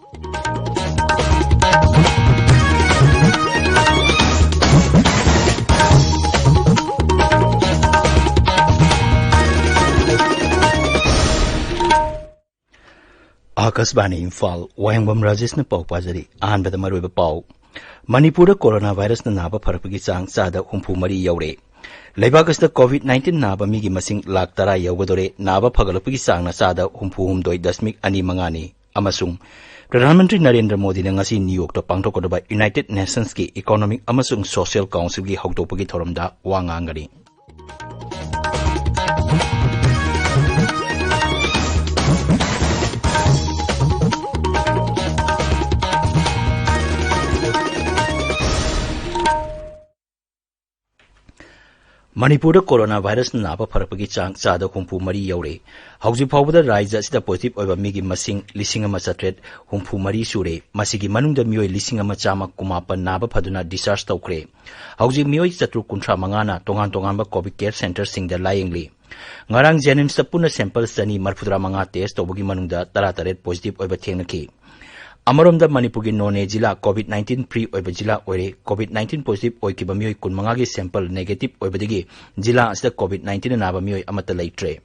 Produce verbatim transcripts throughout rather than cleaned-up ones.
ꯑꯥꯀꯥꯁꯕꯥꯅꯤ ꯏꯝꯐꯥꯜ, ꯋꯥꯍꯦꯡꯕꯝ ꯔꯥꯖꯦꯁꯅ ꯄꯥꯎ ꯄꯥꯖꯔꯤ꯫ ꯑꯍꯥꯟꯕꯗ ꯃꯔꯨꯑꯣꯏꯕ ꯄꯥꯎ꯫ ꯃꯅꯤꯄꯨꯔꯗ ꯀꯣꯔꯣꯅꯥ ꯚꯥꯏꯔꯁꯅ ꯅꯥꯕ ꯐꯔꯛꯄꯒꯤ ꯆꯥꯡ ꯆꯥꯗ ꯍꯨꯝꯐꯨ ꯃꯔꯤ ꯌꯧꯔꯦ꯫ ꯂꯩꯕꯥꯛ ꯑꯁꯤꯗ ꯀꯣꯚꯤꯗ ꯅꯥꯏꯟꯇꯤꯟ ꯅꯥꯕ ꯃꯤꯒꯤ ꯃꯁꯤꯡ ꯂꯥꯈ ꯇꯔꯥ ꯌꯧꯒꯗꯧꯔꯦ꯫ ꯅꯥꯕ ꯐꯒꯠꯂꯛꯄꯒꯤ ꯆꯥꯡꯅ ꯆꯥꯗ ꯍꯨꯝꯐꯨ ꯍꯨꯝꯗꯣꯏ ꯗꯁꯃꯤꯛ ꯑꯅꯤ ꯃꯉꯥꯅꯤ꯫ ꯑꯃꯁꯨꯡ ꯄ꯭ꯔꯙꯥꯟ ꯃꯟꯇ꯭ꯔꯤ ꯅꯔꯦꯟꯗ꯭ꯔ ꯃꯣꯗꯤꯅ ꯉꯁꯤ ꯅ꯭ꯌꯨ ꯌꯣꯔꯛꯇ ꯄꯥꯡꯊꯣꯛꯀꯗꯕ ꯌꯨꯅꯥꯏꯇꯦꯗ ꯅꯦꯁꯟꯁꯀꯤ ꯏꯀꯣꯅꯣꯃꯤꯛ ꯑꯃꯁꯨꯡ ꯁꯣꯁꯤꯌꯦꯜ ꯀꯥꯎꯟꯁꯤꯜꯒꯤ ꯍꯧꯗꯣꯛꯄꯒꯤ ꯊꯧꯔꯝꯗ ꯋꯥ ꯉꯥꯡꯒꯅꯤ꯫ ꯃꯅꯤꯄꯨꯔꯗ ꯀꯣꯔꯣꯅꯥ ꯚꯥꯏꯔꯁꯅ ꯅꯥꯕ ꯐꯔꯛꯄꯒꯤ ꯆꯥꯡ ꯆꯥꯗ ꯍꯨꯝꯐꯨ ꯃꯔꯤ ꯌꯧꯔꯦ꯫ ꯍꯧꯖꯤꯛ ꯐꯥꯎꯕꯗ ꯔꯥꯖ꯭ꯌ ꯑꯁꯤꯗ ꯄꯣꯖꯤꯇꯤꯚ ꯑꯣꯏꯕ ꯃꯤꯒꯤ ꯃꯁꯤꯡ ꯂꯤꯁꯤꯡ ꯑꯃ ꯆꯥꯇ꯭ꯔꯦꯠ ꯍꯨꯝꯐꯨ ꯃꯔꯤ ꯁꯨꯔꯦ꯫ ꯃꯁꯤꯒꯤ ꯃꯅꯨꯡꯗ ꯃꯤꯑꯣꯏ ꯂꯤꯁꯤꯡ ꯑꯃ ꯆꯥꯝꯃ ꯀꯨꯟꯃꯥꯄꯟ ꯅꯥꯕ ꯐꯗꯨꯅ ꯗꯤꯁꯆꯥꯔꯖ ꯇꯧꯈ꯭ꯔꯦ꯫ ꯍꯧꯖꯤꯛ ꯃꯤꯑꯣꯏ ꯆꯥꯇ꯭ꯔꯨꯛ ꯀꯨꯟꯊ꯭ꯔꯥ ꯃꯉꯥꯅ ꯇꯣꯉꯥꯟ ꯇꯣꯉꯥꯟꯕ ꯀꯣꯚꯤꯗ ꯀꯦꯌꯔ ꯁꯦꯟꯇꯔꯁꯤꯡꯗ ꯂꯥꯌꯦꯡꯂꯤ꯫ ꯉꯔꯥꯡ ꯖꯦꯅꯤꯝꯁꯇ ꯄꯨꯟꯅ ꯁꯦꯝꯄꯜ ꯆꯅꯤ ꯃꯔꯤꯐꯨꯇꯔꯥ ꯃꯉꯥ ꯇꯦꯁ ꯇꯧꯕꯒꯤ ꯃꯅꯨꯡꯗ ꯇꯔꯥꯇꯔꯦꯠ ꯄꯣꯖꯤꯇꯤꯚ ꯑꯣꯏꯕ ꯊꯦꯡꯅꯈꯤ꯫ ꯑꯃꯔꯣꯝꯗ ꯃꯅꯤꯄꯨꯔꯒꯤ ꯅꯣꯅꯦ ꯖꯤꯂꯥ ꯀꯣꯚꯤꯗ ꯅꯥꯏꯟꯇꯤꯟ ꯐ꯭ꯔꯤ ꯑꯣꯏꯕ ꯖꯤꯂꯥ ꯑꯣꯏꯔꯦ꯫ ꯀꯣꯚꯤꯗ ꯅꯥꯏꯟꯇꯤꯟ ꯄꯣꯖꯤꯇꯤꯚ ꯑꯣꯏꯈꯤꯕ ꯃꯤꯑꯣꯏ ꯀꯨꯟꯃꯉꯥꯒꯤ ꯁꯦꯝꯄꯜ ꯅꯦꯒꯦꯇꯤꯚ ꯑꯣꯏꯕꯗꯒꯤ ꯖꯤꯂꯥ ꯑꯁꯤꯗ ꯀꯣꯚꯤꯗ ꯅꯥꯏꯟꯇꯤꯟ ꯅꯥꯕ ꯃꯤꯑꯣꯏ ꯑꯃꯠꯇ ꯂꯩꯇ꯭ꯔꯦ꯫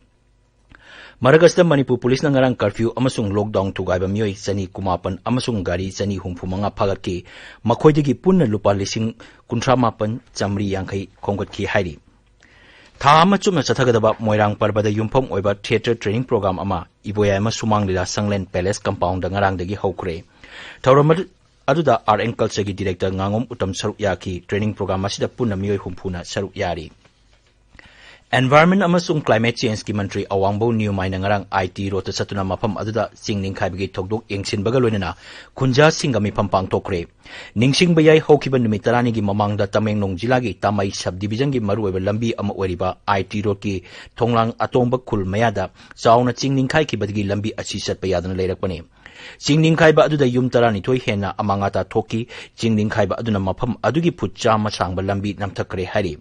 ꯃꯔꯛ ꯑꯁꯤꯗ ꯃꯅꯤꯄꯨꯔ ꯄꯨꯂꯤꯁꯅ ꯉꯔꯥꯡ ꯀꯔꯐ꯭ꯌꯨ ꯑꯃꯁꯨꯡ ꯂꯣꯛꯗꯥꯎꯟ ꯊꯨꯒꯥꯏꯕ ꯃꯤꯑꯣꯏ ꯆꯅꯤ ꯀꯨꯟꯃꯥꯄꯟ ꯑꯃꯁꯨꯡ ꯒꯥꯔꯤ ꯆꯅꯤ ꯍꯨꯝꯐꯨ ꯃꯉꯥ ꯐꯥꯒꯠꯈꯤ꯫ ꯃꯈꯣꯏꯗꯒꯤ ꯄꯨꯟꯅ ꯂꯨꯄꯥ ꯂꯤꯁꯤꯡ ꯀꯨꯟꯊ꯭ꯔꯥ ꯃꯥꯄꯟ ꯆꯥꯃꯔꯤ ꯌꯥꯡꯈꯩ ꯈꯣꯝꯒꯠꯈꯤ ꯍꯥꯏꯔꯤ꯫ ꯊꯥ ꯑꯃ ꯆꯨꯞꯅ ꯆꯠꯊꯒꯗꯕ ꯃꯣꯏꯔꯥꯡ ꯄꯔꯕꯗ ꯌꯨꯝꯐꯝ ꯑꯣꯏꯕ ꯊꯤꯌꯦꯇꯔ ꯇ꯭ꯔꯦꯅꯤꯡ ꯄ꯭ꯔꯣꯒ꯭ꯔꯥꯝ ꯑꯃ ꯏꯕꯣꯌꯥꯏꯃ ꯁꯨꯃꯥꯡ ꯂꯤꯂꯥ ꯁꯪꯂꯦꯟ ꯄꯦꯂꯦꯁ ꯀꯝꯄꯥꯎꯟꯗ ꯉꯔꯥꯡꯗꯒꯤ ꯍꯧꯈ꯭ꯔꯦ꯫ ꯊꯧꯔꯝ ꯑꯗꯨ, ꯑꯗꯨꯗ ꯑꯥꯔꯠ ꯑꯦꯟ ꯀꯜꯆꯔꯒꯤ ꯗꯤꯔꯦꯛꯇꯔ ꯉꯥꯉꯣꯝ ꯎꯇꯝ ꯁꯔꯨꯛ ꯌꯥꯈꯤ꯫ ꯇ꯭ꯔꯦꯅꯤꯡ ꯄ꯭ꯔꯣꯒ꯭ꯔꯥꯝ ꯑꯁꯤꯗ ꯄꯨꯟꯅ ꯃꯤꯑꯣꯏ ꯍꯨꯝꯐꯨꯅ ꯁꯔꯨꯛ ꯌꯥꯔꯤ꯫ ꯑꯦꯟꯚꯥꯏꯔꯟꯃꯦꯟꯠ ꯑꯃꯁꯨꯡ ꯀ꯭ꯂꯥꯏꯃꯦꯠ ꯆꯦꯟꯖꯀꯤ ꯃꯟꯇ꯭ꯔꯤ ꯑꯋꯥꯡꯕꯧ ꯅꯤꯌꯨꯃꯥꯏꯅ ꯉꯔꯥꯡ ꯑꯥꯏ ꯇꯤ ꯔꯣꯗꯇ ꯆꯠꯇꯨꯅ ꯃꯐꯝ ꯑꯗꯨꯗ ꯆꯤꯡ ꯅꯤꯡꯈꯥꯏꯕꯒꯤ ꯊꯧꯗꯣꯛ ꯌꯦꯡꯁꯤꯟꯕꯒ ꯂꯣꯏꯅꯅ ꯈꯨꯟꯖꯥꯁꯤꯡꯒ ꯃꯤꯐꯝ ꯄꯥꯡꯊꯣꯛꯈ꯭ꯔꯦ꯫ ꯅꯤꯡꯁꯤꯡꯕ ꯌꯥꯏ, ꯍꯧꯈꯤꯕ ꯅꯨꯃꯤꯠ ꯇꯔꯥꯅꯤꯒꯤ ꯃꯃꯥꯡꯗ ꯇꯃꯦꯡꯂꯣꯡ ꯖꯤꯂꯥꯒꯤ ꯇꯥꯃꯩ ꯁꯕ ꯗꯤꯚꯤꯖꯟꯒꯤ ꯃꯔꯨꯑꯣꯏꯕ ꯂꯝꯕꯤ ꯑꯃ ꯑꯣꯏꯔꯤꯕ ꯑꯥꯏ ꯇꯤ ꯔꯣꯗꯀꯤ ꯊꯣꯡꯂꯥꯡ ꯑꯇꯣꯡꯕ ꯈꯨꯜ ꯃꯌꯥꯗ ꯆꯥꯎꯅ ꯆꯤꯡ ꯅꯤꯡꯈꯥꯏꯈꯤꯕꯗꯒꯤ ꯂꯝꯕꯤ ꯑꯁꯤ ꯆꯠꯄ ꯌꯥꯗꯅ ꯂꯩꯔꯛꯄꯅꯤ꯫ ꯆꯤꯡ ꯅꯤꯡꯈꯥꯏꯕ ꯑꯗꯨꯗ ꯌꯨꯝ ꯇꯔꯥꯅꯤꯊꯣꯏ ꯍꯦꯟꯅ ꯑꯃꯥꯡ ꯑꯇꯥ ꯊꯣꯛꯈꯤ꯫ ꯆꯤꯡ ꯅꯤꯡꯈꯥꯏꯕ ꯑꯗꯨꯅ ꯃꯐꯝ ꯑꯗꯨꯒꯤ ꯐꯨꯠ ꯆꯥꯝꯃ ꯁꯥꯡꯕ ꯂꯝꯕꯤ ꯅꯝꯊꯈ꯭ꯔꯦ ꯍꯥꯏꯔꯤ꯫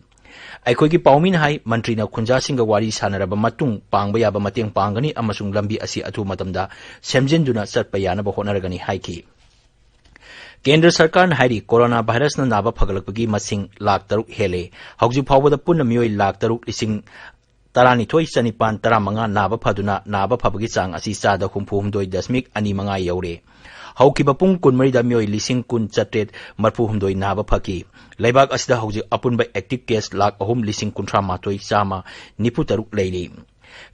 ꯑꯩꯈꯣꯏꯒꯤ ꯄꯥꯎꯃꯤꯅ ꯍꯥꯏ, ꯃꯟꯇ꯭ꯔꯤꯅ ꯈꯨꯟꯖꯥꯁꯤꯡꯒ ꯋꯥꯔꯤ ꯁꯥꯟꯅꯔꯕ ꯃꯇꯨꯡ ꯄꯥꯡꯕ ꯌꯥꯕ ꯃꯇꯦꯡ ꯄꯥꯡꯒꯅꯤ ꯑꯃꯁꯨꯡ ꯂꯝꯕꯤ ꯑꯁꯤ ꯑꯊꯨꯕ ꯃꯇꯝꯗ ꯁꯦꯝꯖꯤꯟꯗꯨꯅ ꯆꯠꯄ ꯌꯥꯅꯕ ꯍꯣꯠꯅꯔꯒꯅꯤ ꯍꯥꯏꯈꯤ꯫ ꯀꯦꯟꯗ꯭ꯔ ꯁꯔꯀꯥꯔꯅ ꯍꯥꯏꯔꯤ, ꯀꯣꯔꯣꯅꯥ ꯚꯥꯏꯔꯁꯅ ꯅꯥꯕ ꯐꯒꯠꯂꯛꯄꯒꯤ ꯃꯁꯤꯡ ꯂꯥꯈ ꯇꯔꯨꯛ ꯍꯦꯜꯂꯦ꯫ ꯍꯧꯖꯤꯛ ꯐꯥꯎꯕꯗ ꯄꯨꯟꯅ ꯃꯤꯑꯣꯏ ꯂꯥꯈ ꯇꯔꯨꯛ ꯂꯤꯁꯤꯡ ꯇꯔꯥꯅꯤꯊꯣꯏ ꯆꯅꯤꯄꯥꯟ ꯇꯔꯥꯃꯉꯥ ꯅꯥꯕ ꯐꯗꯨꯅ ꯅꯥꯕ ꯐꯕꯒꯤ ꯆꯥꯡ ꯑꯁꯤ ꯆꯥꯗ ꯍꯨꯝꯐꯨ ꯍꯨꯝꯗꯣꯏ ꯗꯁꯃꯤꯛ ꯑꯅꯤ ꯃꯉꯥ ꯌꯧꯔꯦ꯫ ꯍꯧꯈꯤꯕ ꯄꯨꯡ ꯀꯨꯟꯃꯔꯤꯗ ꯃꯤꯑꯣꯏ ꯂꯤꯁꯤꯡ ꯀꯨꯟ ꯆꯥꯇ꯭ꯔꯦꯠ ꯃꯔꯤꯐꯨ ꯍꯨꯝꯗꯣꯏ ꯅꯥꯕ ꯐꯈꯤ꯫ ꯂꯩꯕꯥꯛ ꯑꯁꯤꯗ ꯍꯧꯖꯤꯛ ꯑꯄꯨꯟꯕ ꯑꯦꯛꯇꯤꯚ ꯀꯦꯁ ꯂꯥꯈ ꯑꯍꯨꯝ ꯂꯤꯁꯤꯡ ꯀꯨꯟꯊ꯭ꯔꯥ ꯃꯥꯊꯣꯏ ꯆꯥꯝꯃ ꯅꯤꯐꯨ ꯇꯔꯨꯛ ꯂꯩꯔꯤ꯫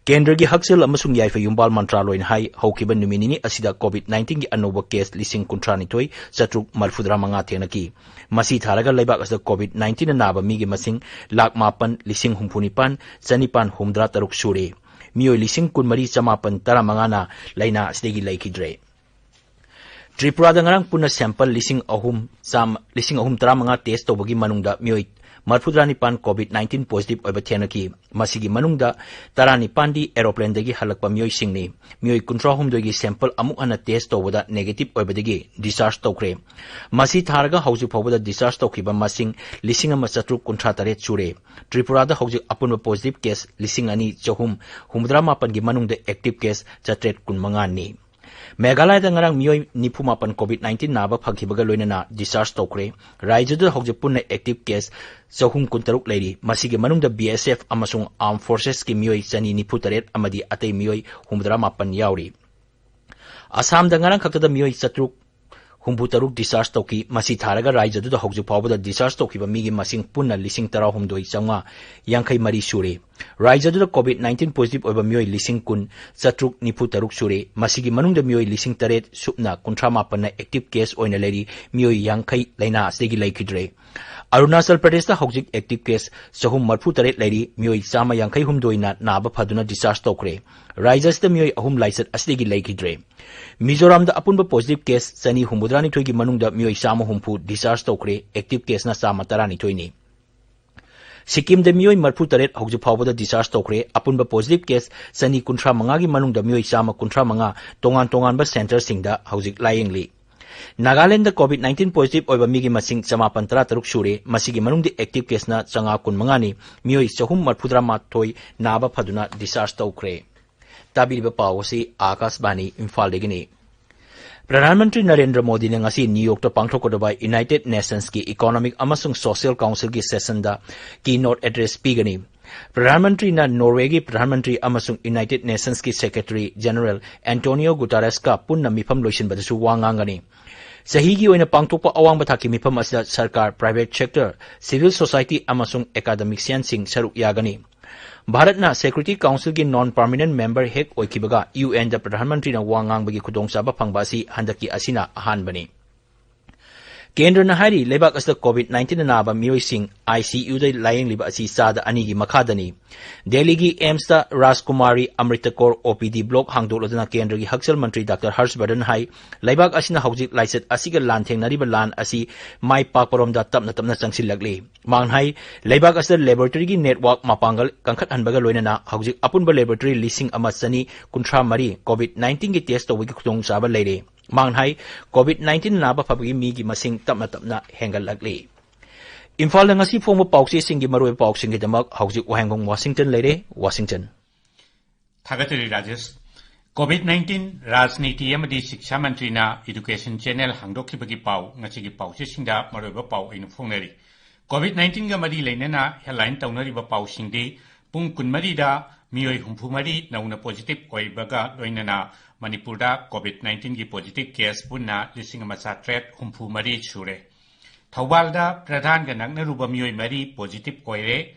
ꯀꯦꯟꯗ꯭ꯔꯒꯤ ꯍꯛꯁꯦꯜ ꯑꯃꯁꯨꯡ ꯌꯥꯏꯐ ꯌꯨꯝꯕꯥꯜ ꯃꯟꯇ꯭ꯔꯥꯂꯣꯏꯅ ꯍꯥꯏ, ꯍꯧꯈꯤꯕ ꯅꯨꯃꯤꯠ ꯅꯤꯅꯤ ꯑꯁꯤꯗ ꯀꯣꯚꯤꯗ ꯅꯥꯏꯟꯇꯤꯟꯒꯤ ꯑꯅꯧꯕ ꯀꯦꯁ ꯂꯤꯁꯤꯡ ꯀꯨꯟꯊ꯭ꯔꯥꯅꯤꯊꯣꯏ ꯆꯥꯇ꯭ꯔꯨꯛ ꯃꯔꯤꯐꯨꯇꯔꯥ ꯃꯉꯥ ꯊꯦꯡꯅꯈꯤ꯫ ꯃꯁꯤ ꯊꯥꯔꯒ ꯂꯩꯕꯥꯛ ꯑꯁꯤꯗ ꯀꯣꯚꯤꯗ ꯅꯥꯏꯟꯇꯤꯟꯅ ꯅꯥꯕ ꯃꯤꯒꯤ ꯃꯁꯤꯡ ꯂꯥꯈ ꯃꯥꯄꯟ ꯂꯤꯁꯤꯡ ꯍꯨꯝꯐꯨ ꯅꯤꯄꯥꯟ ꯆꯅꯤꯄꯥꯟ ꯍꯨꯝꯐꯨꯇꯔꯥ ꯇꯔꯨꯛ ꯁꯨꯔꯦ꯫ ꯃꯤꯑꯣꯏ ꯂꯤꯁꯤꯡ ꯀꯨꯟꯃꯔꯤ ꯆꯃꯥꯄꯟ ꯇꯔꯥꯃꯉꯥꯅ ꯂꯥꯏꯅꯥ ꯑꯁꯤꯗꯒꯤ ꯂꯩꯈꯤꯗ꯭ꯔꯦ꯫ ꯇ꯭ꯔꯤꯄꯨꯔꯥꯗ ꯉꯔꯥꯡ ꯄꯨꯟꯅ ꯁꯦꯝꯄꯜ ꯂꯤꯁꯤꯡ ꯑꯍꯨꯝ ꯆꯥꯝꯃ, ꯂꯤꯁꯤꯡ ꯑꯍꯨꯝ ꯇꯔꯥꯃꯉꯥ ꯇꯦꯁ ꯇꯧꯕꯒꯤ ꯃꯅꯨꯡꯗ ꯃꯤꯑꯣꯏ ꯃꯔꯤꯐꯨꯇꯔꯥ ꯅꯤꯄꯥꯟ ꯀꯣꯚꯤꯗ ꯅꯥꯏꯟꯇꯤꯟ ꯄꯣꯖꯤꯇꯤꯚ ꯑꯣꯏꯕ ꯊꯦꯡꯅꯈꯤ꯫ ꯃꯁꯤꯒꯤ ꯃꯅꯨꯡꯗ ꯇꯔꯥꯅꯤꯄꯥꯟꯗꯤ ꯑꯦꯔꯣꯄ꯭ꯂꯦꯟꯗꯒꯤ ꯍꯜꯂꯛꯄ ꯃꯤꯑꯣꯏꯁꯤꯡꯅꯤ꯫ ꯃꯤꯑꯣꯏ ꯀꯨꯟꯊ꯭ꯔꯥ ꯍꯨꯝꯗꯣꯏꯒꯤ ꯁꯦꯝꯄꯜ ꯑꯃꯨꯛ ꯍꯟꯅ ꯇꯦꯁ ꯇꯧꯕꯗ ꯅꯦꯒꯦꯇꯤꯚ ꯑꯣꯏꯕꯗꯒꯤ ꯗꯤꯁꯆꯥꯔꯖ ꯇꯧꯈ꯭ꯔꯦ꯫ ꯃꯁꯤ ꯊꯥꯔꯒ ꯍꯧꯖꯤꯛ ꯐꯥꯎꯕꯗ ꯗꯤꯁꯆꯥꯔꯖ ꯇꯧꯈꯤꯕ ꯃꯁꯤꯡ ꯂꯤꯁꯤꯡ ꯑꯃ ꯆꯥꯇ꯭ꯔꯨꯛ ꯀꯨꯟꯊ꯭ꯔꯥ ꯇꯔꯦꯠ ꯁꯨꯔꯦ꯫ ꯇ꯭ꯔꯤꯄꯨꯔꯥꯗ ꯍꯧꯖꯤꯛ ꯑꯄꯨꯟꯕ ꯄꯣꯖꯤꯇꯤꯚ ꯀꯦꯁ ꯂꯤꯁꯤꯡ ꯑꯅꯤ ꯆꯍꯨꯝ ꯍꯨꯝꯐꯨꯇꯔꯥ ꯃꯥꯄꯟꯒꯤ ꯃꯅꯨꯡꯗ ꯑꯦꯛꯇꯤꯚ ꯀꯦꯁ ꯆꯥꯇ꯭ꯔꯦꯠ ꯀꯨꯟꯃꯉꯥꯅꯤ꯫ ꯃꯦꯘꯥꯂꯌꯗ ꯉꯔꯥꯡ ꯃꯤꯑꯣꯏ ꯅꯤꯐꯨ ꯃꯥꯄꯟ ꯀꯣꯚꯤꯗ ꯅꯥꯏꯟꯇꯤꯟ ꯅꯥꯕ ꯐꯈꯤꯕꯒ ꯂꯣꯏꯅꯅ ꯗꯤꯁꯆꯥꯔꯖ ꯇꯧꯈ꯭ꯔꯦ꯫ ꯔꯥꯖ꯭ꯌꯗꯨꯗ ꯍꯧꯖꯤꯛ ꯄꯨꯟꯅ ꯑꯦꯛꯇꯤꯚ ꯀꯦꯁ ꯆꯍꯨꯝ ꯀꯨꯟꯇꯔꯨꯛ ꯂꯩꯔꯤ꯫ ꯃꯁꯤꯒꯤ ꯃꯅꯨꯡꯗ ꯕꯤ ꯑꯦꯁ ꯑꯦꯐ ꯑꯃꯁꯨꯡ ꯑꯥꯔꯝ ꯐꯣꯔꯁꯦꯁꯀꯤ ꯃꯤꯑꯣꯏ ꯆꯅꯤ ꯅꯤꯐꯨ ꯇꯔꯦꯠ ꯑꯃꯗꯤ ꯑꯇꯩ ꯃꯤꯑꯣꯏ ꯍꯨꯝꯐꯨꯇꯔꯥ ꯃꯥꯄꯟ ꯌꯥꯎꯔꯤ꯫ ꯑꯁꯥꯝꯗ ꯉꯔꯥꯡ ꯈꯛꯇꯗ ꯃꯤꯑꯣꯏ ꯆꯥꯇ꯭ꯔꯨꯛ ꯍꯨꯝꯐꯨꯇꯔꯨꯛ ꯗꯤꯁꯆꯥꯔꯖ ꯇꯧꯈꯤ꯫ ꯃꯁꯤ ꯊꯥꯔꯒ ꯔꯥꯖ꯭ꯌꯗꯨꯗ ꯍꯧꯖꯤꯛ ꯐꯥꯎꯕꯗ ꯗꯤꯁꯆꯥꯔꯖ ꯇꯧꯈꯤꯕ ꯃꯤꯒꯤ ꯃꯁꯤꯡ ꯄꯨꯟꯅ ꯂꯤꯁꯤꯡ ꯇꯔꯥꯍꯨꯝꯗꯣꯏ ꯆꯥꯝꯃꯉꯥ ꯌꯥꯡꯈꯩ ꯃꯔꯤ ꯁꯨꯔꯦ꯫ ꯔꯥꯖ꯭ꯌꯗꯨꯗ ꯀꯣꯚꯤꯗ ꯅꯥꯏꯟꯇꯤꯟ ꯄꯣꯖꯤꯇꯤꯚ ꯑꯣꯏꯕ ꯃꯤꯑꯣꯏ ꯂꯤꯁꯤꯡ ꯀꯨꯟ ꯆꯥꯇ꯭ꯔꯨꯛ ꯅꯤꯐꯨ ꯇꯔꯨꯛ ꯁꯨꯔꯦ꯫ ꯃꯁꯤꯒꯤ ꯃꯅꯨꯡꯗ ꯃꯤꯑꯣꯏ ꯂꯤꯁꯤꯡ ꯇꯔꯦꯠ ꯁꯨꯞꯅ ꯀꯨꯟꯊ꯭ꯔꯥ ꯃꯥꯄꯟꯅ ꯑꯦꯛꯇꯤꯚ ꯀꯦꯁ ꯑꯣꯏꯅ ꯂꯩꯔꯤ꯫ ꯃꯤꯑꯣꯏ ꯌꯥꯡꯈꯩ ꯂꯥꯏꯅꯥ ꯑꯁꯤꯗꯒꯤ ꯂꯩꯈꯤꯗ꯭ꯔꯦ꯫ ꯑꯔꯨꯅꯥꯆꯜ ꯄ꯭ꯔꯗꯦꯁꯇ ꯍꯧꯖꯤꯛ ꯑꯦꯛꯇꯤꯚ ꯀꯦꯁ ꯆꯍꯨꯝ ꯃꯔꯤꯐꯨ ꯇꯔꯦꯠ ꯂꯩꯔꯤ꯫ ꯃꯤꯑꯣꯏ ꯆꯥꯝꯃ ꯌꯥꯡꯈꯩ ꯍꯨꯝꯗꯣꯏꯅ ꯅꯥꯕ ꯐꯗꯨꯅ ꯗꯤꯁꯆꯥꯔꯖ ꯇꯧꯈ꯭ꯔꯦ꯫ ꯔꯥꯖ꯭ꯌ ꯑꯁꯤꯗ ꯃꯤꯑꯣꯏ ꯑꯍꯨꯝ ꯂꯥꯏꯆꯠ ꯑꯁꯤꯗꯒꯤ ꯂꯩꯈꯤꯗ꯭ꯔꯦ꯫ ꯃꯤꯖꯣꯔꯥꯝꯗ ꯑꯄꯨꯟꯕ ꯄꯣꯖꯤꯇꯤꯚ ꯀꯦꯁ ꯆꯅꯤ ꯍꯨꯝꯐꯨꯇꯔꯥ ꯅꯤꯊꯣꯏꯒꯤ ꯃꯅꯨꯡꯗ ꯃꯤꯑꯣꯏ ꯆꯥꯝꯃ ꯍꯨꯝꯐꯨ ꯗꯤꯁꯆꯥꯔꯖ ꯇꯧꯈ꯭ꯔꯦ꯫ ꯑꯦꯛꯇꯤꯚ ꯀꯦꯁꯅ ꯆꯥꯝꯃ ꯇꯔꯥꯅꯤꯊꯣꯏꯅꯤ꯫ ꯁꯤꯛꯀꯤꯝꯗ ꯃꯤꯑꯣꯏ ꯃꯔꯤꯐꯨ ꯇꯔꯦꯠ ꯍꯧꯖꯤꯛ ꯐꯥꯎꯕꯗ ꯗꯤꯁꯆꯥꯔꯖ ꯇꯧꯈ꯭ꯔꯦ꯫ ꯑꯄꯨꯟꯕ ꯄꯣꯖꯤꯇꯤꯚ ꯀꯦꯁ ꯆꯅꯤ ꯀꯨꯟꯊ꯭ꯔꯥ ꯃꯉꯥꯒꯤ ꯃꯅꯨꯡꯗ ꯃꯤꯑꯣꯏ ꯆꯥꯝꯃ ꯀꯨꯟꯊ꯭ꯔꯥ ꯃꯉꯥ ꯇꯣꯉꯥꯟ ꯇꯣꯉꯥꯟꯕ ꯁꯦꯟꯇꯔꯁꯤꯡꯗ ꯍꯧꯖꯤꯛ ꯂꯥꯌꯦꯡꯂꯤ꯫ ꯅꯥꯒꯥꯂꯦꯟꯗ COVID nineteen positive ꯑꯣꯏꯕ ꯃꯤꯒꯤ ꯃꯁꯤꯡ ꯆꯃꯥꯄꯟ ꯇꯔꯥꯇꯔꯨꯛ ꯁꯨꯔꯦ꯫ ꯃꯁꯤꯒꯤ ꯃꯅꯨꯡꯗ active caseꯅ ꯆꯥꯝꯃꯉꯥ ꯀꯨꯟꯃꯉꯥꯅꯤ꯫ ꯃꯤꯑꯣꯏ ꯆꯍꯨꯝ ꯃꯔꯤꯐꯨꯇꯔꯥꯃꯥꯊꯣꯏ ꯅꯥꯕ ꯐꯗꯨꯅ discharge ꯇꯧꯈ꯭ꯔꯦ꯫ ꯇꯥꯕꯤꯔꯤꯕ ꯄꯥꯎ ꯑꯁꯤ ꯑꯥꯀꯥꯁꯕꯥꯅꯤ ꯏꯝꯐꯥꯜꯗꯒꯤꯅꯤ꯫ ꯄ꯭ꯔꯙꯥꯟ ꯃꯟꯇ꯭ꯔꯤ ꯅꯔꯦꯟꯗ꯭ꯔ ꯃꯣꯗꯤꯅ ꯉꯁꯤ ꯅ꯭ꯌꯨ ꯌꯣꯔꯛꯇ ꯄꯥꯡꯊꯣꯛꯀꯗꯕ United Nationꯁꯀꯤ Economic ꯑꯃꯁꯨꯡ Social Councilꯒꯤ sessionꯗ keynote address ꯄꯤꯒꯅꯤ꯫ ꯄ꯭ꯔꯙꯥꯟ ꯃꯟꯇ꯭ꯔꯤꯅ ꯅꯣꯔꯋꯦꯒꯤ ꯄ꯭ꯔꯙꯥꯟ ꯃꯟꯇ꯭ꯔꯤ ꯑꯃꯁꯨꯡ United Nationsꯀꯤ Secretary General Antonio Guterresꯀ ꯄꯨꯟꯅ ꯃꯤꯐꯝ ꯂꯣꯏꯁꯤꯟꯕꯗꯁꯨ ꯋꯥ ꯉꯥꯡꯒꯅꯤ꯫ ꯆꯍꯤꯒꯤ ꯑꯣꯏꯅ ꯄꯥꯡꯊꯣꯛꯄ ꯑꯋꯥꯡꯕ ꯊꯥꯛꯀꯤ ꯃꯤꯐꯝ ꯑꯁꯤꯗ ꯁꯔꯀꯥꯔ, private sector, civil society ꯑꯃꯁꯨꯡ academicianꯁꯤꯡ ꯁꯔꯨꯛ ꯌꯥꯒꯅꯤ꯫ ꯚꯥꯔꯠꯅ Security Councilꯒꯤ non permanent member ꯍꯦꯛ ꯑꯣꯏꯈꯤꯕꯒ UNꯗ ꯄ꯭ꯔꯙꯥꯟ ꯃꯟꯇ꯭ꯔꯤꯅ ꯋꯥ ꯉꯥꯡꯕꯒꯤ ꯈꯨꯗꯣꯡꯆꯥꯕ ꯐꯪꯕ ꯑꯁꯤ ꯍꯟꯗꯛꯀꯤ ꯑꯁꯤꯅ ꯑꯍꯥꯟꯕꯅꯤ꯫ ꯀꯦꯟꯗ꯭ꯔꯅ ꯍꯥꯏꯔꯤ, ꯂꯩꯕꯥꯛ ꯑꯁꯤꯗ COVID nineteen ꯅꯥꯕ ꯃꯤꯑꯣꯏꯁꯤꯡ ICUꯗ ꯂꯥꯌꯦꯡꯂꯤꯕ ꯑꯁꯤ ꯆꯥꯗ ꯑꯅꯤꯒꯤ ꯃꯈꯥꯗꯅꯤ꯫ ꯗꯦꯜꯂꯤꯒꯤ AIIMSꯇ ꯔꯥꯖꯀꯨꯃꯥꯔꯤ ꯑꯃ꯭ꯔꯤꯇ ꯀꯣꯔ OPD block ꯍꯥꯡꯗꯣꯛꯂꯗꯨꯅ ꯀꯦꯟꯗ꯭ꯔꯒꯤ ꯍꯛꯁꯦꯜ ꯃꯟꯇ꯭ꯔꯤ ꯗꯥꯛꯇꯔ ꯍꯔꯁ ꯕꯔꯙꯟ ꯍꯥꯏ, ꯂꯩꯕꯥꯛ ꯑꯁꯤꯅ ꯍꯧꯖꯤꯛ ꯂꯥꯏꯆꯠ ꯑꯁꯤꯒ ꯂꯥꯟꯊꯦꯡꯅꯔꯤꯕ ꯂꯥꯟ ꯑꯁꯤ ꯃꯥꯏ ꯄꯥꯛꯄꯔꯣꯝꯗ ꯇꯞꯅ ꯇꯞꯅ ꯆꯪꯁꯤꯜꯂꯛꯂꯤ꯫ ꯃꯍꯥꯛꯅ ꯍꯥꯏ, ꯂꯩꯕꯥꯛ ꯑꯁꯤꯗ laboratoryꯒꯤ network ꯃꯄꯥꯡꯒꯜ ꯀꯟꯈꯠꯍꯟꯕꯒ ꯂꯣꯏꯅꯅ ꯍꯧꯖꯤꯛ ꯑꯄꯨꯟꯕ laboratory ꯂꯤꯁꯤꯡ ꯑꯃ ꯆꯅꯤ ꯀꯨꯟꯊ꯭ꯔꯥ ꯃꯔꯤ COVID nineteenꯒꯤ test ꯇꯧꯕꯒꯤ ꯈꯨꯗꯣꯡꯆꯥꯕ ꯂꯩꯔꯦ꯫ ꯃꯍꯥꯛꯅ ꯍꯥꯏ, COVID nineteen ꯅꯥꯕ ꯐꯕꯒꯤ ꯃꯤꯒꯤ ꯃꯁꯤꯡ ꯇꯞꯅ ꯇꯞꯅ ꯍꯦꯟꯒꯠꯂꯛꯂꯤ꯫ ꯏꯝꯐꯥꯜꯗ ꯉꯁꯤ ꯐꯣꯡꯕ ꯄꯥꯎꯆꯦꯁꯤꯡꯒꯤ ꯃꯔꯨꯑꯣꯏꯕ ꯄꯥꯎꯁꯤꯡꯒꯤꯗꯃꯛ ꯍꯧꯖꯤꯛ ꯋꯥꯍꯦꯡꯕꯝ ꯋꯥꯁꯤꯡꯇꯟ ꯂꯩꯔꯦ, ꯋꯥꯁꯤꯡꯇꯟ꯫ ꯊꯥꯒꯠꯆꯔꯤ ꯔꯥꯖꯦꯁ꯫ COVID nineteen, ꯔꯥꯖꯅꯤꯇꯤ ꯑꯃꯗꯤ ꯁꯤꯛꯁꯥ ꯃꯟꯇ꯭ꯔꯤꯅ education channel ꯍꯥꯡꯗꯣꯛꯈꯤꯕꯒꯤ ꯄꯥꯎ, ꯉꯁꯤꯒꯤ ꯄꯥꯎꯆꯦꯁꯤꯡꯗ ꯃꯔꯨꯑꯣꯏꯕ ꯄꯥꯎ ꯑꯣꯏꯅ ꯐꯣꯡꯅꯔꯤ꯫ COVID nineteenꯒ ꯃꯔꯤ ꯂꯩꯅꯅ headline ꯇꯧꯅꯔꯤꯕ ꯄꯥꯎꯁꯤꯡꯗꯤ, ꯄꯨꯡ ꯀꯨꯟꯃꯔꯤꯗ ꯃꯤꯑꯣꯏ ꯍꯨꯝꯐꯨ ꯃꯔꯤ ꯅꯧꯅ positive ꯑꯣꯏꯕꯒ ꯂꯣꯏꯅꯅ ꯃꯅꯤꯄꯨꯔꯗ COVID nineteenꯒꯤ positive case ꯄꯨꯟꯅ ꯂꯤꯁꯤꯡ ꯑꯃ ꯆꯥꯇ꯭ꯔꯦꯠ ꯍꯨꯝꯐꯨ ꯃꯔꯤ ꯁꯨꯔꯦ꯫ ꯊꯧꯕꯥꯜꯗ ꯄ꯭ꯔꯙꯥꯟꯒ ꯅꯛꯅꯔꯨꯕ ꯃꯤꯑꯣꯏ ꯃꯔꯤ positive ꯑꯣꯏꯔꯦ꯫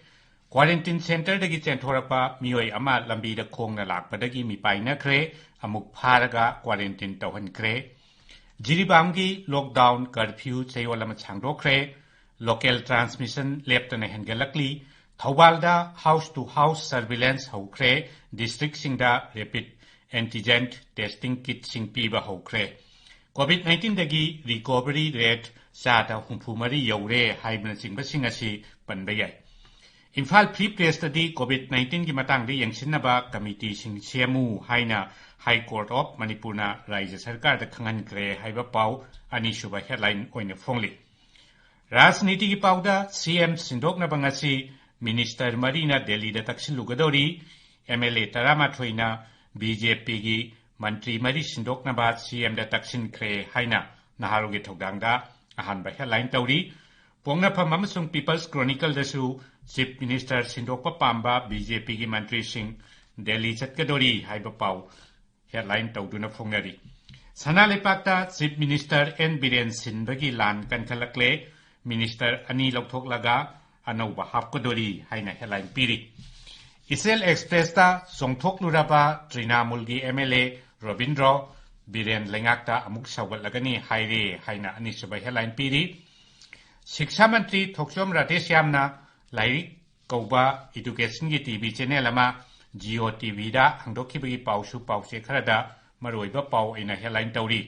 Quarantine centreꯗꯒꯤ ꯆꯦꯟꯊꯣꯔꯛꯄ ꯃꯤꯑꯣꯏ ꯑꯃ ꯂꯝꯕꯤꯗ ꯈꯣꯡꯅ ꯂꯥꯛꯄꯗꯒꯤ ꯃꯤꯄꯥꯏꯅꯈ꯭ꯔꯦ, ꯑꯃꯨꯛ ꯐꯥꯔꯒ quarantine ꯇꯧꯍꯟꯈ꯭ꯔꯦ꯫ ꯖꯤꯔꯤꯕꯥꯝꯒꯤ lockdown curfew ꯆꯌꯣꯜ ꯑꯃ ꯁꯥꯡꯗꯣꯛꯈ꯭ꯔꯦ꯫ Local transmission ꯂꯦꯞꯇꯅ ꯍꯦꯟꯒꯠꯂꯛꯂꯤ꯫ ꯊꯧꯕꯥꯜꯗ house to house surveillance ꯍꯧꯈ꯭ꯔꯦ꯫ Districtꯁꯤꯡꯗ rapid antigen testing kitꯁꯤꯡ ꯄꯤꯕ ꯍꯧꯈ꯭ꯔꯦ꯫ COVID nineteenꯗꯒꯤ recovery rate ꯆꯥꯗ ꯍꯨꯝꯐꯨ ꯃꯔꯤ ꯌꯧꯔꯦ ꯍꯥꯏꯕꯅꯆꯤꯡꯕꯁꯤꯡ ꯑꯁꯤ ꯄꯟꯕ ꯌꯥꯏ꯫ ꯏꯝꯐꯥꯜ ꯐ꯭ꯔꯤ ꯄ꯭ꯔꯦꯁꯇꯗꯤ ꯀꯣꯚꯤꯗ ꯅꯥꯏꯟꯇꯤꯟꯒꯤ ꯃꯇꯥꯡꯗ ꯌꯦꯡꯁꯤꯟꯅꯕ ꯀꯃꯤꯇꯤꯁꯤꯡ ꯁꯦꯝꯃꯨ ꯍꯥꯏꯅ ꯍꯥꯏ ꯀꯣꯔꯠ ꯑꯣꯐ ꯃꯅꯤꯄꯨꯔꯅ ꯔꯥꯏꯖ꯭ꯌ ꯁꯔꯀꯥꯔꯗ ꯈꯪꯍꯟꯈ꯭ꯔꯦ ꯍꯥꯏꯕ ꯄꯥꯎ ꯑꯅꯤꯁꯨꯕ ꯍꯦꯗꯂꯥꯏꯟ ꯑꯣꯏꯅ ꯐꯣꯡꯂꯤ꯫ ꯔꯥꯖꯅꯤꯇꯤꯒꯤ ꯄꯥꯎꯗ ꯁꯤꯑꯦꯝ ꯁꯤꯟꯗꯣꯛꯅꯕ ꯉꯁꯤ ꯃꯤꯅꯤꯁꯇꯔ ꯃꯔꯤꯅ ꯗꯦꯜꯂꯤꯗ ꯇꯛꯁꯤꯜꯂꯨꯒꯗꯧꯔꯤ꯫ ꯑꯦꯝ ꯑꯦꯜ ꯑꯦ ꯇꯔꯥꯃꯥꯊꯣꯏꯅ ꯕꯤ ꯖꯦ ꯄꯤꯒꯤ ꯃꯟꯇ꯭ꯔꯤ ꯃꯔꯤ ꯁꯤꯟꯗꯣꯛꯅꯕ ꯁꯤꯑꯦꯝꯗ ꯇꯛꯁꯤꯟꯈ꯭ꯔꯦ ꯍꯥꯏꯅ ꯅꯍꯥꯔꯣꯜꯒꯤ ꯊꯧꯗꯥꯡꯗ ꯑꯍꯥꯟꯕ ꯍꯦꯗꯂꯥꯏꯟ ꯇꯧꯔꯤ꯫ ꯄꯣꯛꯅꯐꯝ ꯑꯃꯁꯨꯡ ꯄꯤꯄꯜꯁ ꯀ꯭ꯔꯣꯅꯤꯀꯜꯗꯁꯨ ꯆꯤꯐ ꯃꯤꯅꯤꯁꯇꯔ ꯁꯤꯟꯗꯣꯛꯄ ꯄꯥꯝꯕ ꯕꯤ ꯖꯦ ꯄꯤꯒꯤ ꯃꯟꯇ꯭ꯔꯤꯁꯤꯡ ꯗꯦꯜꯂꯤ ꯆꯠꯀꯗꯣꯔꯤ ꯍꯥꯏꯕ ꯄꯥꯎ ꯍꯦꯗꯂꯥꯏꯟ ꯇꯧꯗꯨꯅ ꯐꯣꯡꯅꯔꯤ꯫ ꯁꯅꯥ ꯂꯩꯄꯥꯛꯇ ꯆꯤꯐ ꯃꯤꯅꯤꯁꯇꯔ ꯑꯦꯟ ꯕꯤꯔꯦꯟ ꯁꯤꯟꯕꯒꯤ ꯂꯥꯟ ꯀꯟꯈꯠꯂꯛꯂꯦ, ꯃꯤꯅꯤꯁꯇꯔ ꯑꯅꯤ ꯂꯧꯊꯣꯛꯂꯒ ꯑꯅꯧꯕ ꯍꯥꯞꯀꯗꯣꯔꯤ ꯍꯥꯏꯅ ꯍꯦꯗꯂꯥꯏꯟ ꯄꯤꯔꯤ꯫ ꯏꯆꯦꯜ ꯑꯦꯛꯁꯄ꯭ꯔꯦꯁꯇ ꯆꯣꯡꯊꯣꯛꯂꯨꯔꯕ ꯇ꯭ꯔꯤꯅꯥꯃꯨꯜꯒꯤ ꯑꯦꯝ ꯑꯦꯜ ꯑꯦ ꯔꯣꯕꯤꯟꯗ꯭ꯔꯣ ꯕꯤꯔꯦꯟ ꯂꯩꯉꯥꯛꯇ ꯑꯃꯨꯛ ꯁꯧꯒꯠꯂꯒꯅꯤ ꯍꯥꯏꯔꯦ ꯍꯥꯏꯅ ꯑꯅꯤꯁꯨꯕ ꯍꯦꯗꯂꯥꯏꯟ ꯄꯤꯔꯤ꯫ ꯁꯤꯛꯁꯥ ꯃꯟꯇ꯭ꯔꯤ ꯊꯣꯛꯆꯣꯝ ꯔꯥꯙꯦꯁ꯭ꯌꯥꯝꯅ ꯂꯥꯏꯔꯤꯛ ꯀꯧꯕ ꯏꯗꯨꯀꯦꯁꯟꯒꯤ ꯇꯤ ꯚꯤ ꯆꯦꯅꯦꯜ ꯑꯃ ꯖꯤꯑꯣ ꯇꯤ ꯚꯤꯗ ꯍꯥꯡꯗꯣꯛꯈꯤꯕꯒꯤ ꯄꯥꯎꯁꯨ ꯄꯥꯎꯆꯦ ꯈꯔꯗ ꯃꯔꯨꯑꯣꯏꯕ ꯄꯥꯎ ꯑꯣꯏꯅ ꯍꯦꯗꯂꯥꯏꯟ ꯇꯧꯔꯤ꯫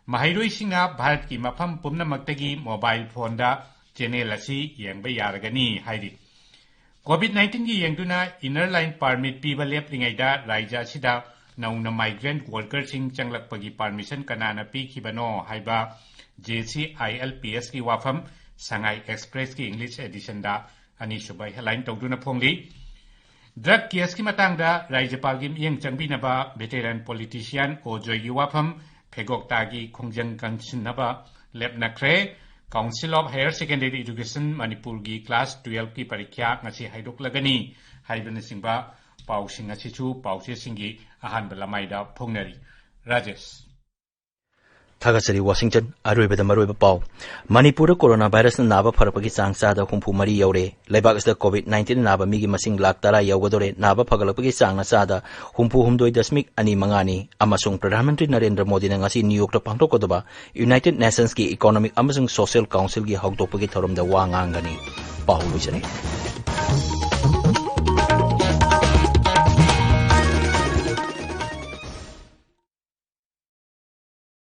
ꯃꯍꯩꯔꯣꯏꯁꯤꯡꯅ ꯚꯥꯔꯠꯀꯤ ꯃꯐꯝ ꯄꯨꯝꯅꯃꯛꯇꯒꯤ ꯃꯣꯕꯥꯏꯜ ꯐꯣꯟꯗ ꯆꯦꯅꯦꯜ ꯑꯁꯤ ꯌꯦꯡꯕ ꯌꯥꯔꯒꯅꯤ ꯍꯥꯏꯔꯤ꯫ ꯀꯣꯚꯤꯗ ꯅꯥꯏꯟꯇꯤꯟꯒꯤ ꯌꯦꯡꯗꯨꯅ ꯏꯅꯔ ꯂꯥꯏꯟ ꯄꯥꯔꯃꯤꯠ ꯄꯤꯕ ꯂꯦꯞꯂꯤꯉꯩꯗ ꯔꯥꯏꯖ꯭ꯌ ꯑꯁꯤꯗ ꯅꯧꯅ ꯃꯥꯏꯒ꯭ꯔꯦꯟꯠ ꯋꯥꯔꯀꯔꯁꯤꯡ ꯆꯪꯂꯛꯄꯒꯤ ꯄꯥꯔꯃꯤꯁꯟ ꯀꯅꯥꯅ ꯄꯤꯈꯤꯕꯅꯣ ꯍꯥꯏꯕ J C I L P ꯑꯦꯁꯀꯤ ꯋꯥꯐꯝ ꯁꯉꯥꯏ ꯑꯦꯛꯁꯄ꯭ꯔꯦꯁꯀꯤ ꯏꯪꯂꯤꯁ ꯑꯦꯗꯤꯁꯟꯗ ꯑꯅꯤꯁꯨꯕ ꯍꯦꯗꯂꯥꯏꯟ ꯇꯧꯗꯨꯅ ꯐꯣꯡꯂꯤ꯫ ꯗ꯭ꯔꯒ ꯀꯦꯁꯀꯤ ꯃꯇꯥꯡꯗ ꯔꯥꯖ꯭ꯌꯄꯥꯜꯒꯤ ꯃꯤꯠꯌꯦꯡ ꯆꯪꯕꯤꯅꯕ ꯚꯦꯇꯦꯔꯥꯟ ꯄꯣꯂꯤꯇꯤꯁꯤꯌꯥꯟ ꯑꯣ ꯖꯣꯏꯒꯤ ꯋꯥꯐꯝ ꯐꯦꯒꯣꯛꯇꯥꯒꯤ ꯈꯣꯡꯖꯪ ꯀꯟꯁꯤꯟꯅꯕ ꯂꯦꯞꯅꯈ꯭ꯔꯦ꯫ Council of higher secondary education ꯃꯅꯤꯄꯨꯔꯒꯤ ꯀ꯭ꯂꯥꯁ ꯇꯨꯌꯦꯜꯐꯀꯤ ꯄꯔꯤꯈ꯭ꯌꯥ ꯉꯁꯤ ꯍꯥꯏꯗꯣꯛꯂꯒꯅꯤ ꯍꯥꯏꯕꯅꯆꯤꯡꯕ ꯄꯥꯎꯁꯤꯡ ꯑꯁꯤꯁꯨ ꯄꯥꯎꯆꯦꯁꯤꯡꯒꯤ ꯑꯍꯥꯟꯕ ꯂꯃꯥꯏꯗ ꯐꯣꯡꯅꯔꯤ꯫ ꯔꯥꯖꯦꯁ꯫ ꯊꯥꯒꯠꯆꯔꯤ, ꯋꯥꯁꯤꯡꯇꯟ꯫ ꯑꯔꯣꯏꯕꯗ ꯃꯔꯨꯑꯣꯏꯕ ꯄꯥꯎ꯫ ꯃꯅꯤꯄꯨꯔꯗ ꯀꯣꯔꯣꯅꯥ ꯚꯥꯏꯔꯁꯅ ꯅꯥꯕ ꯐꯔꯛꯄꯒꯤ ꯆꯥꯡ ꯆꯥꯗ ꯍꯨꯝꯐꯨ ꯃꯔꯤ ꯌꯧꯔꯦ꯫ ꯂꯩꯕꯥꯛ ꯑꯁꯤꯗ ꯀꯣꯚꯤꯗ ꯅꯥꯏꯟꯇꯤꯟ ꯅꯥꯕ ꯃꯤꯒꯤ ꯃꯁꯤꯡ ꯂꯥꯈ ꯇꯔꯥ ꯌꯧꯒꯗꯧꯔꯦ꯫ ꯅꯥꯕ ꯐꯒꯠꯂꯛꯄꯒꯤ ꯆꯥꯡꯅ ꯆꯥꯗ ꯍꯨꯝꯐꯨ ꯍꯨꯝꯗꯣꯏ ꯗꯁꯃꯤꯛ ꯑꯅꯤ ꯃꯉꯥꯅꯤ꯫ ꯑꯃꯁꯨꯡ ꯄ꯭ꯔꯙꯥꯟ ꯃꯟꯇ꯭ꯔꯤ ꯅꯔꯦꯟꯗ꯭ꯔ ꯃꯣꯗꯤꯅ ꯉꯁꯤ ꯅ꯭ꯌꯨ ꯌꯣꯔꯛꯇ ꯄꯥꯡꯊꯣꯛꯀꯗꯕ ꯌꯨꯅꯥꯏꯇꯦꯗ ꯅꯦꯁꯟꯁꯀꯤ ꯏꯀꯣꯅꯣꯃꯤꯛ ꯑꯃꯁꯨꯡ ꯁꯣꯁꯤꯌꯦꯜ ꯀꯥꯎꯟꯁꯤꯜꯒꯤ ꯍꯧꯗꯣꯛꯄꯒꯤ ꯊꯧꯔꯝꯗ ꯋꯥ ꯉꯥꯡꯒꯅꯤ꯫ ꯄꯥꯎ ꯂꯣꯏꯁꯤꯟꯅꯤ꯫